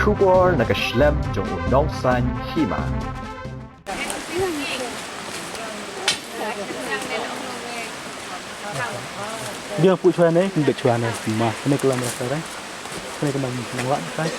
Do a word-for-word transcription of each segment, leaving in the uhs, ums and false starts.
Khubor na ka shlem jong u Nongsaiñ Hima. Dia pu chwa ne, kin bet chwa ne, ma, kane ka lam rasa rai. Kane ka lam nang lak kai.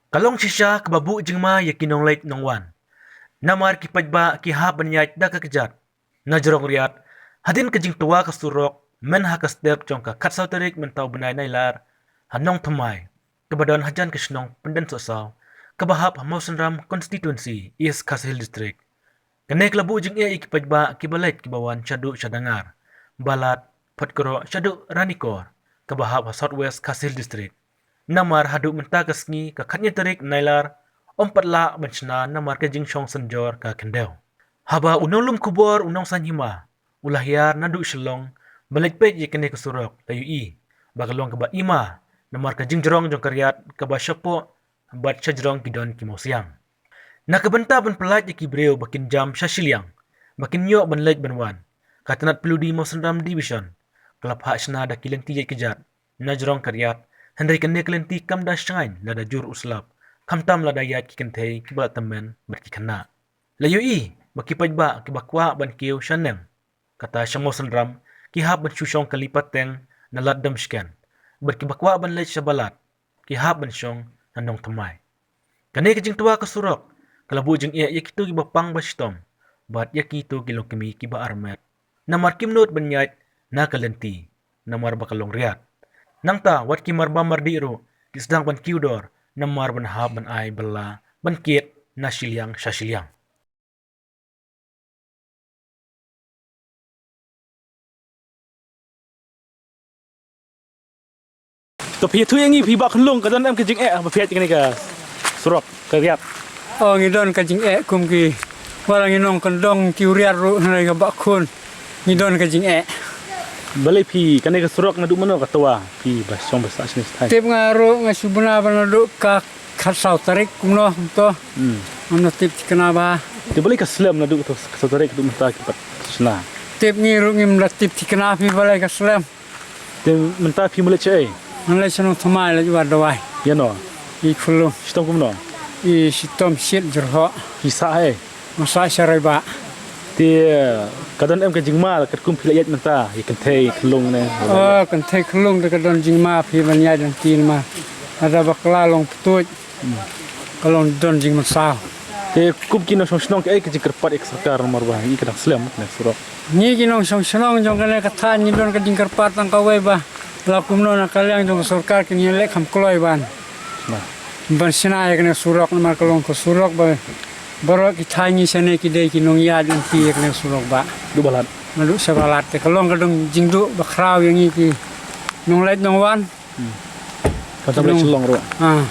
Ka long shisha kaba buh jingma ïa ki nongleit nongwan. Namar ki paidbah ki hap ban ïaid da ka kjat. Na jrong Riat, hadien ka jingtwa ka surok, men ha ka step jong ka khatsaw tarik mynta u bnai Nailar, ha Nongthymmai, kaba don hajan ka shnong Pyndensohsaw, kaba hap ha Mawsynram constituency, East Khasi Hills District. Kane ka la buh jingeh ïa ki paidbah kiba leit kiba wan shaduh sha Dangar, Balat, Photkroh shaduh Ranikor, kaba hap ha South West Khasi Hills District. Namar haduh mynta ka sngi ka khathynñiew tarik Nailar, ym pat lah ban shna namar ka jingshong synjor ka khyndew. Haba u nonglum khubor u Nongsaiñ Hima u la hiar naduh Shillong ban leit peit ïa kane ka surok, la ïohi ba ka long kaba ima namar ka jingjrong jong ka riat kaba shapoh bad shajrong ki don ki mawsiang. Na ka bynta ban pyllait ïa ki briew ba kin jam sha shiliang, ba kin ïoh ban leit ban wan, ka tnat Phylliew D Mawsynram Division ka la phah shna da ki lynti ïaid kjat na jrong ka riat, hynrei kane ka lynti kam da shngaiñ lada jur u slap, khamtam lada ïaid ki kynthei kiba la tymmen bad ki khynnah. La ïohi ba ki paidbah kiba kwah ban kiew sha Neng, kata sha Mawsynram, ki hap ban shu shong kali pateng na Lad Dumshken, bad kiba kwah ban leit sha Balat ki hap ban shong na Nongthymmai. Kane ka jingtwa ka surok ka la buh jingeh ïa kito kiba pang ba shitom bad ïa kito ki longkmie kiba armet, namar kim nud ban ïaid na ka lynti namar ba ka long riat. Nangta wat ki marbam mardih ruh ki sdang ban kiew dor namar ban hap ban ai bylla ban kit na shiliang sha shiliang. To phi ïathuh ïa ngi, phi Bah Khunlung, ka don em ka jingeh ba phi ïaid kane ka surok ka riat? Oh, ngi don ka jingeh kum ki, wat la ngi nongkyndong kiew riat ruh, hynrei ka Bah Khun ngi don ka jingeh. Balei phi, kane ka surok naduh mano ka twa, phi ba shong ba sah shane shathai? Tip nga ruh nga shu bna ba naduh ka khatsaw tarik kumno kumto. Hmm. Ngam da tip thikna ba. Te balei ka slem naduh ka khatsaw tarik haduh mynta ki pat shna? Tip ngi ruh ngim da tip thikna phi balei ka slem. Te mynta phi mlei shaei? Mlei sha Nongthymmai leit wad dawai. Ïano? I khulung. Shitom kumno? I shitom shit jyrhoh. Phi sah ei? Nga sah sha Raibah. Te ka don em ka jingma katkum phi la ïaid mynta, ïa kynthei khyllung ne? Oh, kynthei khyllung te ka don jingma phi ban ïaid lynti ma. Lada bakla long ptuid. Hmm. Ka long don jingmynsaw. Te kum ki nongshong shnong kaei ka jingkyrpad ïa ka sorkar namar ba ngi ka dang slem ne surok? Ngi ki nongshong shnong jong kane ka thaiñ ngi don ka jingkyrpad tang kawei ba la kumno na ka liang jong ka sorkar kin ïaleh kham kloi ban. Ban shna ïa kane surok namar ka long ka surok ba baroh ki thaiñ ngi shane ki dei ki nongïaid lynti ïa kane surok ba. Duh Balat. Naduh sha Balat te ka long ka dong jingduh ba khraw ïa ngi ki nongleit nongwan. Hmm. Kata ka long. Shillong ruh. Ah.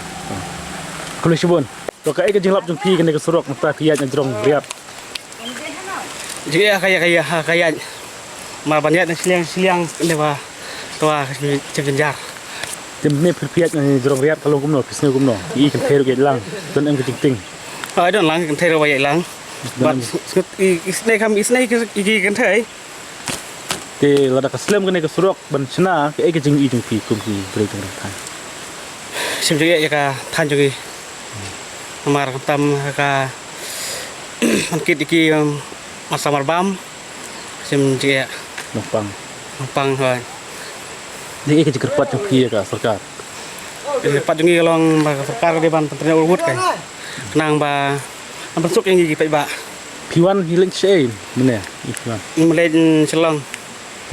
Khublei shibun. To kaei ka jinglap jong phi kane ka surok mynta phi ïaid na jrong riat? Jingeh ha ka ïaid, ha ka ïaid. Mar ban ïaid na shiliang shiliang ne ba twa ka jynjar. Te mynne phi ïaid na jrong riat ka long kumno, phi sngew kumno? I kynthei ruh ïaid lang, don em ka jingtieng? Oh, don lang kynthei ruh ba ïaid lang. Bad i snei kam i snei ki kynthei. Te lada ka slem kane ka surok ban shna, kaei ka jingïohi jong phi kum ki briew jong ka thaiñ? Shim jingeh ïa ka thaiñ jong ngi. Namar khamtam ka ban kit ïa ki, um, masa marbam. Shim jingeh. Nongpang. Nongpang hoi. Dei kaei ka jingkyrpad jong phi ïa ka sorkar? Ka jingkyrpad jong ngi ka long ba ka sorkar ka dei ban pyntreikam wut kai. Khnang ba ban pynsuk ïa ngi ki paidbah. Phi wan phi leit shaei mynne? Phi wan. Ngi leit, mm, Shillong.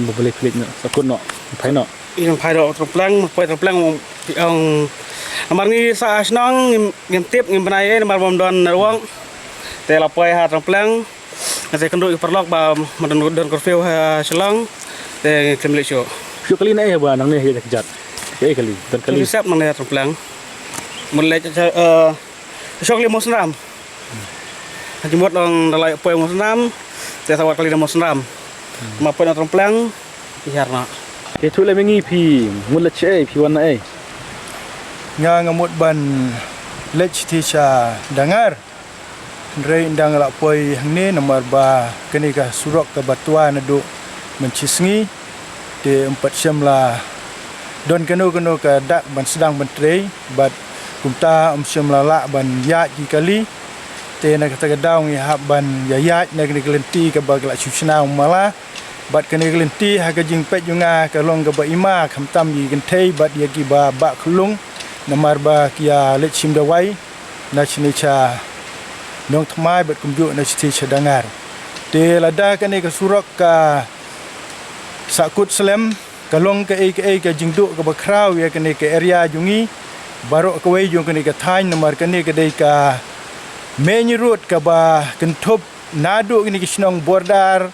Ba balei phi leit noh? Sa kut noh, phai noh. Ïa phai noh Trampleng, poi Trampleng, ong, namar ngi sah shnong ngim, ngim tip, ngim bnai ei namar bym don network. Te la poi ha Trampleng. Nga te kynduh ïa ki paralok ba ma don, don curfew ha Shillong. Te ngim leit shuh. Shu kali na ei ba nangne ïa ka jat? Ei kali, don kali. Shu sep nangne ha Trampleng. Mut leit, eh, shu kali Mawsynram. Ha jingmut ong da la poi Mawsynram. Te sa wat kali na Mawsynram. Ma poi na Trampleng. Ïar na. Ïathuh lem ïa ngi phi mut leit shaei, phi wan na ei? Nga nga mut ban leit sha Dangar. Hynrei ynda nga la poi hangne namar ba kane ka surok kaba twa naduh mynshisngi. Te ym pat shym la don kano kano ka dak ban sdang ban trei bad kumta ym shym la lah ban ïaid ki kali. Te na kata ka daw ngi hap ban ïa ïaid na kane ka lynti kaba ka la shu shna u mala. Bad kane ka lynti ha ka jingpeit jong nga ka long kaba ima khamtam ïa ki kynthei bad ïa kiba bah khyllung. Namar ba ki ïa leit shim dawai na shane sha Nongthymmai bad kumjuh na shane sha Dangar. Te lada kane ka surok ka sahkut slem ka long kaei kaei ka jingduh kaba khraw ïa kane ka area jong ngi baroh kawei jong kane ka thaiñ namar kane ka dei ka main road kaba kynthup naduh kine ki shnong border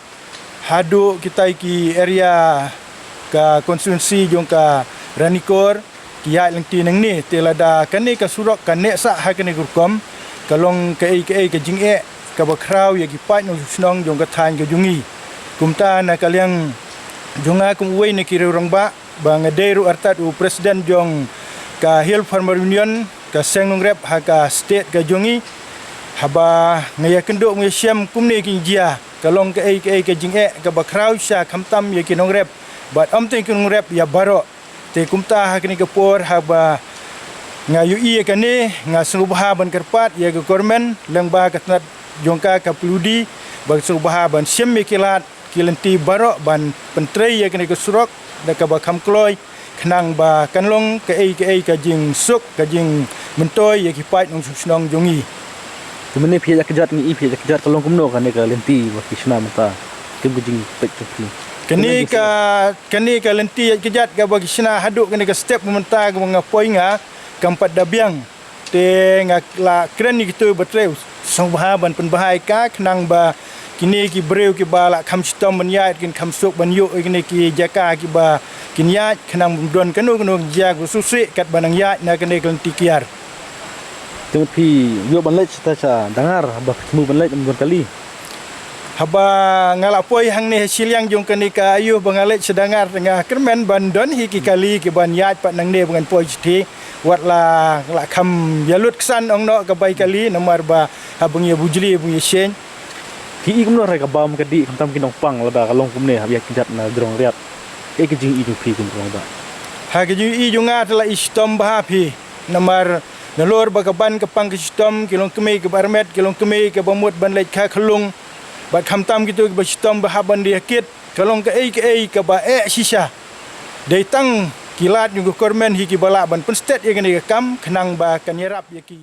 haduh kitai ki area ka constituency jong ka Ranikor ki ïaid lynti nangne. Te lada kane ka surok ka neh sah ha kane ka rukom ka long kaei kaei ka jingeh kaba khraw ïa ki paid nongshong shnong jong ka thaiñ ka jong ngi. Kumta na ka liang jong nga kum uwei na ki riew rangbah ba nga dei ruh artat u president jong ka Hill Farmer Union ka seng nongrep ha ka state ka jong ngi. Haba nga ïa kynduh nga ïa shem kumne ki jia ka long kaei kaei ka jingeh kaba khraw sha khamtam ïa ki nongrep bad ym tang ki nongrep ïa baroh. Te kumta ha kane ka por haba nga ïohi ïa kane nga sngewbha ban kyrpad ïa ka government lyngba ka tnat jong ka ka P W D ba ka sngewbha ban shem ïa ki lad ki lynti baroh ban pyntrei ïa kane ka surok da kaba kham kloi khnang ba kan long kaei kaei ka jingsuk ka jingmyntoi ïa ki paid nongshong shnong jong ngi. Te mynne phi ïa kjat ngi i phi ïa kjat ka long kumno kane ka lynti ba ki shna mynta. Kim ka jingpeit jong phi. Kane ka kane ka lynti ïa kjat kaba ki shna haduh kane ka step mynta kaba nga poi nga kam pat da biang. Te nga la kren ïa kito ba trei sngewbha ban pynbha ïa ka khnang ba kine ki briew kiba la kham shitom ban ïaid kin kham suk ban ïoh ïa kine ki jaka kiba kin ïaid khnang ban don kano kano jia ba suk sik kat ban nang ïaid na kane ka lynti kiar. Te mut phi ïoh ban leit sha Dangar ba phi thmu ban leit ban kali. Haba nga la poi hangne ha shiliang jong kane ka aïu ba nga leit sha Dangar nga kyrmen ban don hi ki kali ki ban ïaid pat nangne ba ngan poi shatei. Wat la la kham ïa lut ksan ong noh ka bai kali namar ba haba ngi ïa bujli ba ngi ïa sheng. Ki i kumno re ka bam ka dih khamtam ki nongpang lada ka long kumne haba ïa ki jat na jrong riat. E ki jing i jong phi kum rong ba. Ha ki jing i jong nga te la i shitom ba ha phi. Namar nalor ba ka ban ka pang ka shitom ki long kmie ka ba armet ki long kmie ka ba mut ban leit kha khlung. Bad khamtam kito ki ba shitom ba ha ban dih kit ka long kaei kaei ka ba eh shisha. Dei tang ki lad jong ka government hi ki ba lah ban pynstet ïa kane ka kam khnang ba kan ïarap ïa ki.